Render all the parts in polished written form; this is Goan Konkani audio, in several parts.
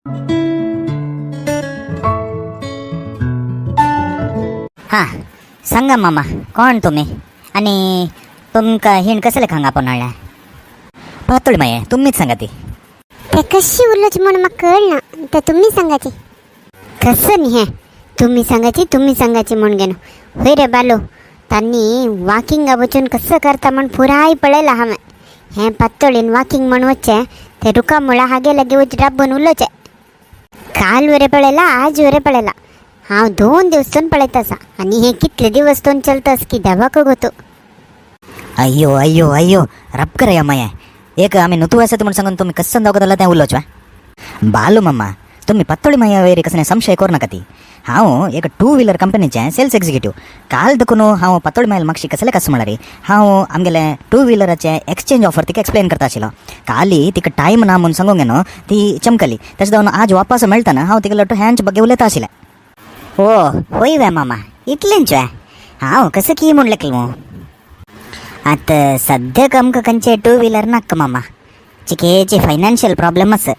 हां, सांगा मामा, कोण तुमी आनी तुमकां हिण कसले हांगा आपोवन हाडल्या? पातोळी माये, तुमीच सांगा ती. ते कशी उलोवची म्हूण म्हाका कळना, ते तुमी सांगाची. कसं न्ही हें, तुमी सांगाची तुमी सांगाची म्हूण घेवन. हय रे बालो, तांणी वॉकिंगा वचून कसं करता म्हूण पुराय पळयलां हांवें. हें पातोळीन वॉकिंग म्हूण वचचें ते रुखा मुळा हागे लागीं वच राबून उलोवचें. काल वरे पळयला, आज वरे पळयला, हांव 2 दिवस पळयत आसा. आनी हे कितले दिवस तोन चलतास की देवाक गोतो. अय्यो अय्यो अय्यो, रब करया माये, एक आमी नुतू आसात म्हूण सांगून तुमी कस्सन दाखोवतला तें उलोवचें. बालू मम्मा, तुमी पातोळी माया वयर कसलें संशय करूं नाका ती. हांव एक टू व्हिलर कंपनीचें सेल्स एक्झिक्युटीव. काल देखून हांव पातोळी मायल मागशी कसलें कस म्हळ्यार हांव आमगेलें टू व्हिलराचें एक्सचेंज ऑफर तिका एक्सप्लेन करता आशिल्लो. काली तिका टायम ना म्हूण सांगूंक न्हू ती चमकली. तशें जावन आज वापस मेळटना हांव तिका लटू ह्यांच बग्गे उलयता आशिल्लें. ओ होय वे मामा, इतलेंच वे? हांव कसं की म्हूण लेखलें मू. आतां सद्याक आमकां खंयचे टू व्हिलर नाका मामा, चिकेची फायनान्शियल प्रॉब्लेम आसा.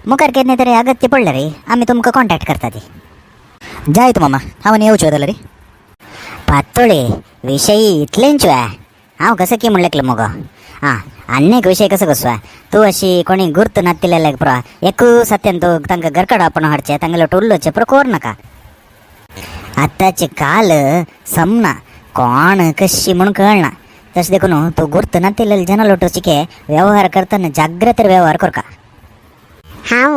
मुखार केन्ना तरी अगत्य पडलें रे आमी तुमकां कॉन्टॅक्ट करता ती. जायत मामा, हांव आनी येवचो जाल्यार रे. पातोळी विशयी इतलेंच वे? हांव कसं की म्हूण लेखलें मुगो. आं, आनी एक विशय कसो कसो तूं अशी कोणी गुर्त नातिल्ले पुरो एकू सत्यान तूं तांकां घरकड आपोवन हाडचें, तांगेले उलोवचें पुरो कोर नाका. आतांचे काल समना, कोण कशी म्हूण कळना. तशें देखून तूं गुर्त नातिल्ले जन लोटो चिके व्यवहार करतना जाग्रत व्यवहार करका. हांव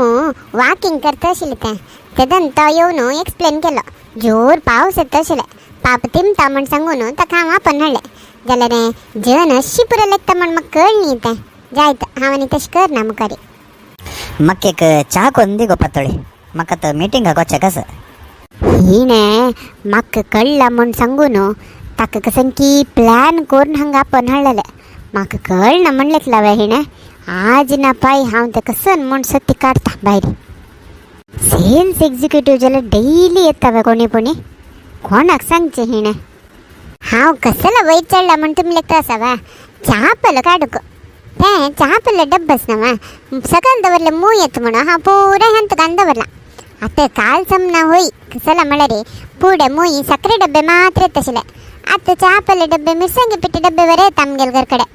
वॉकिंग करता आशिल्लें तें तेदन तो येवन एक्सप्लेन केलो. जोर पावस येता आशिल्लें, पाप तिमता म्हूण सांगून ताका हांव आपोवन हाडलें. जाल्यार जन अशी पुरो लेखता म्हूण म्हाका कळनी तें. जायत, हांव आनी तशें करना मुखारी. म्हाका एक च्या कोन्न दी गो पातोळी, म्हाका आतां मिटिंगाक वचचें कसं. हिणें म्हाका कळ्ळां म्हूण सांगून ताका कसं की प्लॅन करून हांगा आपोवन हाडलेलें. म्हाका कळना म्हण लेखला वे हिणें. आज ना पाय हांव तें कसन म्हूण सत्य काडटा भायर. सेल्स एक्झिक्युटीव जाल्यार डेली येता वे कोणी पुणी, कोणाक सांगचें हिणें. हांव कसलो वयर चडला म्हूण तुमी लेखता आसा वा? च्या पलो काडूंक तें च्या पल्ले डब्बस ना वा, सकयल दवरलें मूय येता म्हणून हांव पुराय हंत घालून दवरलां. आतां काल समना होय कसला म्हळ्यार पुढे मूय साखरे डब्बे मात्र येत आशिल्ले. आतां च्या पल्ले डब्बे मिरसांगे पिठे डब्बे बरे येता आमगेले घर कडेन.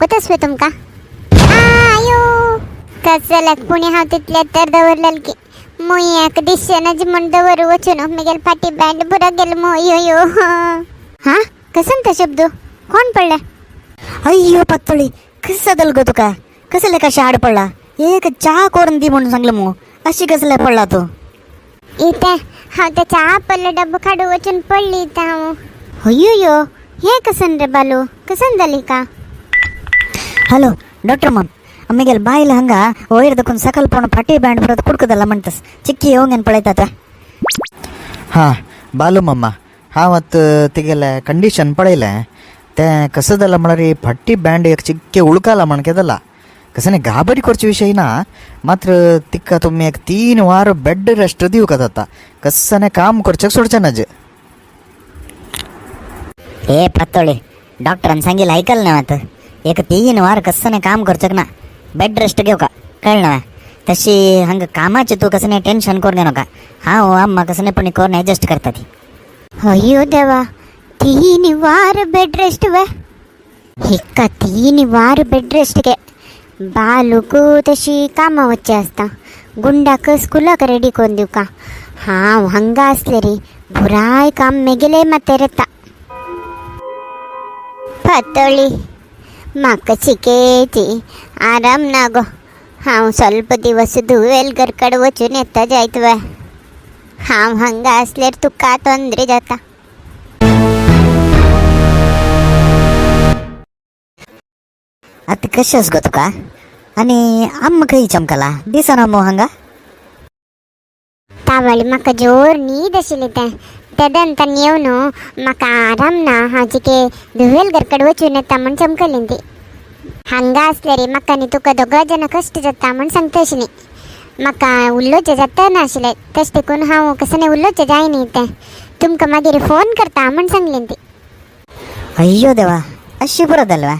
गोतस वे तुमकां? आयो कसल्याक पुणी हांव तितले तर दवरलेल की मुयाक दिसना म्हूण दवरू वचून म्हगेले फाटी बँड पुरो गेलो मूय. अयो हां, कसन तो शब्द कोण पडले? अय्यो पातोळी, कसं जाल गो तुका? कसले कशें आड पडला? एक च्या करून दी म्हणून सांगलें मू, अशी कसले पडला तूं? इतें हांव ते च्या पडले डब्बो काडू वचून पडली इतें हांव. अय्यो हें कसन रे बालू, कसन जाली का? हॅलो डॉक्टर मम, आमगेले बायल हांगा वयर देखून सकल पोण फाटी बँड परत कुडकदला म्हणतस, चिक्की येवंक पळयतात. हां बालू मम्मा, हांव आतां तिगेलें कंडिशन पळयलें. तें कसं जालां म्हळ्यार फाटी बँड एक चिक्के उळकाला म्हण केदला. कसं न्ही गाबरी करचे विशय ना, मात्र तिका तुमी एक 3 वार बेड रेस्ट दिवका जाता. कसं न्ही काम करचें सोडचें ना जे. हे पातोळी, डॉक्टरान सांगितलं ऐकलं ना आता. एक 3 वार कसं नाही काम करचक ना, बेड रेस्ट घेऊ का, कळलं ना? तशी हंग कामाचे तू कसं नाही टेन्शन करून घेऊ नका. हांव अम्मा कसं नाही पण करून ॲडजस्ट करता ती. अय्यो देवा, 3 वार बेड रेस्ट वे? हिका 3 वार बेड रेस्ट गे. बालूक तशी कामां वचचें आसता, गुंडाक स्कुलाक रेडी करून दिवका. हांव हांगा आसलें रे पुराय काम मेगेले माथ्यार येता. पातोळी म्हाका चिकेची आराम ना गो. हांव स्वल्प दिवस धुवेल घरकड वचून येता जायत वे. हांव हांगा आसल्यार तुका तोंदरे जाता. आतां कशें आस गो तुका? आनी आम्मा खंय चमकला दिसना मो हांगा? तावळी म्हाका जोर न्हीद आशिल्ली तें तेदन तांणी येवन म्हाका आराम ना, हांव चिके धुवेल घरकड वचून येता म्हूण चमकली ती. हांगा आसल्यार म्हाका आनी तुका दोगां जाणां कश्ट जाता म्हूण सांगता आशिल्ली. म्हाका उलोवचें जाता नाशिल्लें, तशें देखून हांव कसं न्ही उलोवचें जायना न्ही तें. तुमकां मागीर फोन करता म्हूण सांगलें ती. अय्यो देवा, अशी पुरो जालें वा?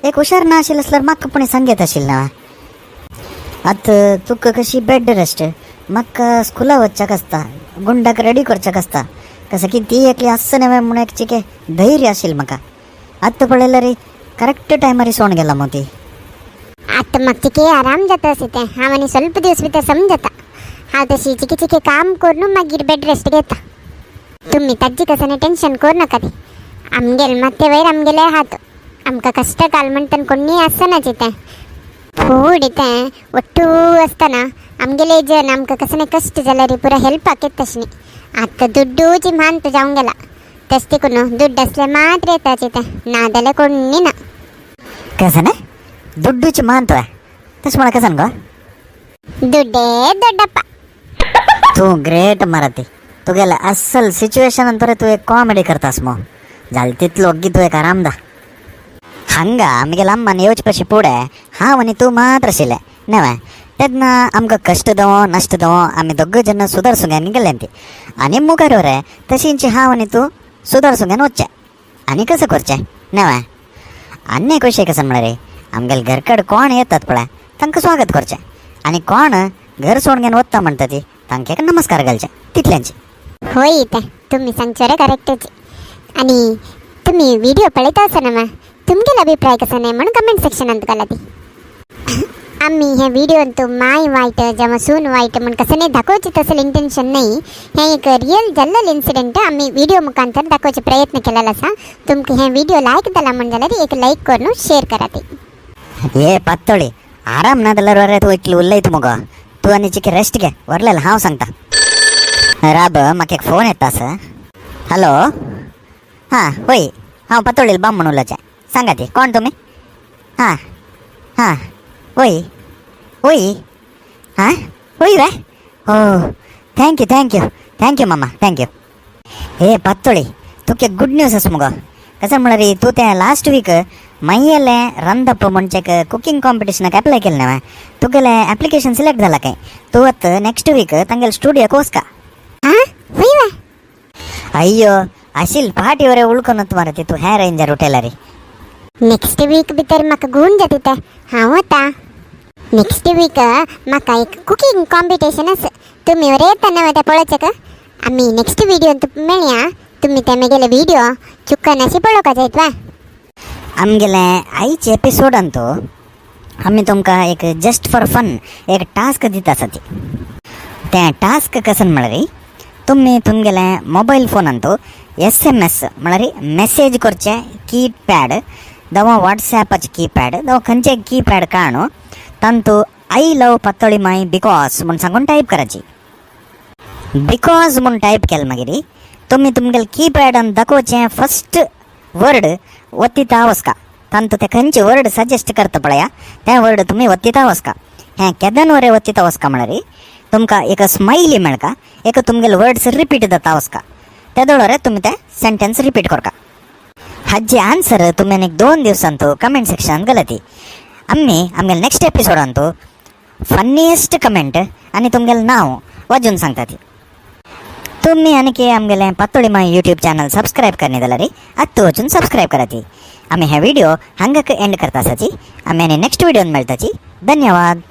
एक हुशार ना आशिल्लें आसल्यार म्हाका पुणी सांगयत आशिल्लें वा? आतां तुका कशी बेड रेस्ट, म्हाका स्कुला वचच्याक आसता, गुंडाक रेडी करच्याक आसता. कसं की ती एकली आसना न्हय म्हणून एक चिके धैर्य आशिल्लें म्हाका. आतां पळयल्यार करेक्ट टायमार सोण गेला मग ती. आतां म्हाका चिके आराम जाता अशें तें. हांव आनी ಸ್ವಲ್ಪ दिवस भितर समजता. हांव तशी चिके चिके काम करून मागीर बेड रेस्ट घेता. तुमी ताजी कसं टेन्शन करू नाका. ती आमगेल माते वयर आमगेले हात आमकां कश्ट घाल म्हणटन कोणी आसना तें. फूड तें ಒಟ್ಟು आसतना आमगेले जन आमकां कसं कश्ट जाल्यार पुरा हेल्पाक येता तशें न्ही. आतां दुड्डूची मान जावंक गेला. तशें देखून दुड्ड आसल्यार मात्र येताचे तें, ना जाल्यार कोणी ना. कसं ना दुड्डूची मान तुवें तशें म्हणा कसं गो? दुड्डे ದೊಡ್ಡಪ್ಪ. तूं ग्रेट मराठी. तुगेले अस्सल सिच्युएशन तर तूं एक कॉमेडी करतास मो. जाल तितलो ओग्गी तूं एक आरामदा. हांगा आमगेले अम्मान येवचे पशी फुडें हांव आनी तूं मात्र आशिल्लें न्हय. तेन्ना आमकां कश्ट दवो नश्ट दवो आमी दोग जन सुदारसूंक गेल्ले ती. आनी मुखार रे तशींची हांव आनी तूं सुदारसूंक वचचें आनी कसं करचें न्हय. आनी एक विशय कसं म्हळ्यार आमगेले घरकड कोण येतात पळय तांकां स्वागत करचें आनी कोण घर सोडून घेवन वता म्हणटा ती तांकां एक नमस्कार घालचें तितल्यांचे. होय तें तुम्ही सांगचे रे करेक्टच. आणि तुम्ही व्हिडिओ पळयता आसतना मा तुमगेलो अभिप्राय कसो न्हय म्हणून कमेंट सेक्शनांत घाला ती. आम्ही हे व्हिडिओ माय वायट जावं सून वायट म्हण कसं नाही दाखोवचे तसं इंटेन्शन नाही. हे एक रियल जाल्लो इन्सिडेंट आम्ही व्हिडिओ मुखांतर दाखोवचे प्रयत्न केलेलो आसा. तुमकां हे व्हिडिओ लायक जाला म्हण जाल्यार एक लायक करून शेअर करा ती. ए पातोळी, आराम ना जाल्यार रे तूं इतली उलयता मुगो. तूं आनी चिके रेस्ट घे, वरलेल हांव सांगता. राब, म्हाका एक फोन येता आसा. हॅलो, हां होय, हांव पातोळील बाम म्हणून उलोवचें. सांगा ती कोण तुमी? हां हां होय होय हां होय रे. हो, thank you thank you thank you मामा, thank you. हे पातोळी, तुका गुड न्यूज आसा मुगो. कसं म्हळ्यार तूं तें लास्ट वीक मय्येले रंदप म्हणचे कुकिंग कॉम्पिटिशनाक अप्लाय केलें न्हय, तुगेलें एप्लिकेशन सिलेक्ट जाला काय. तूं आतां नेक्स्ट वीक तांगेले स्टुडियोक वचका. हां होय वा? ಅಯ್ಯೋ, ಅಶಿಲ್ ಪಾಟಿ ವರೆ ಉಳ್ಕೊನತ್ ಮಾರತಿ तूं हे रेंजर उठेला रे. नेक्स्ट वीक भितर म्हाका गूण जाता तें. हांव वता नेक्स्ट वीक. म्हाका एक कुकींग कॉम्पिटिशन आसा. तुमी वर येता न्हय तें पळोवचें. आमी नेक्स्ट व्हिडिओ मेळया. तुमी ते म्हगेले व्हिडिओ चुकन अशी पळोवपाक जायत वा. आमगेले आयचे एपिसोडांत आमी तुमकां एक जस्ट फॉर फन एक टास्क दिता आसा ती. तें टास्क कसन म्हळ्यार तुमी तुमगेले मोबायल फोनांत SMS म्हळ्यार मेसेज करचे की पॅड दवा वॉट्सॅपाचे की पॅड दवा खंयचे की पॅड काडून तांतू "I love पातोळी my because" म्हूण सांगून टायप करायची. Because म्हूण टायप केलें मागीर तुमी तुमगेले की पॅडान दाखोवचें फर्स्ट वर्ड वत्तिता वचका. तांतू ते खंयचे वर्ड सजेस्ट करता पळया, तें वर्ड तुमी वत्तिता वचका. हें केदन वरे वत्तिता वचका म्हळ्यार तुमकां एक स्मायली मेळका. एक तुमगेले वर्ड्स रिपीट जाता वचका. ते दोळोरे तुमी ते सेंटेन्स रिपीट करका. हाजे आन्सर तुमी आनीक 2 दिवसांत कमेंट सेक्शनात घालती. आमी आमगेले नेक्स्ट एपिसोडांत फन्निएस्ट कमेंट आनी तुमगेलें नांव वाजून सांगता ती. तुम्ही आणखी आमगेले पातोळी my YouTube channel subscribe करणे जाल्यार आत्तां वचून सबस्क्रायब कराची. आमी हे व्हिडिओ हांगाक एंड करता आसाची. आमी आनी नेक्स्ट व्हिडियोन मेळटाची. धन्यवाद.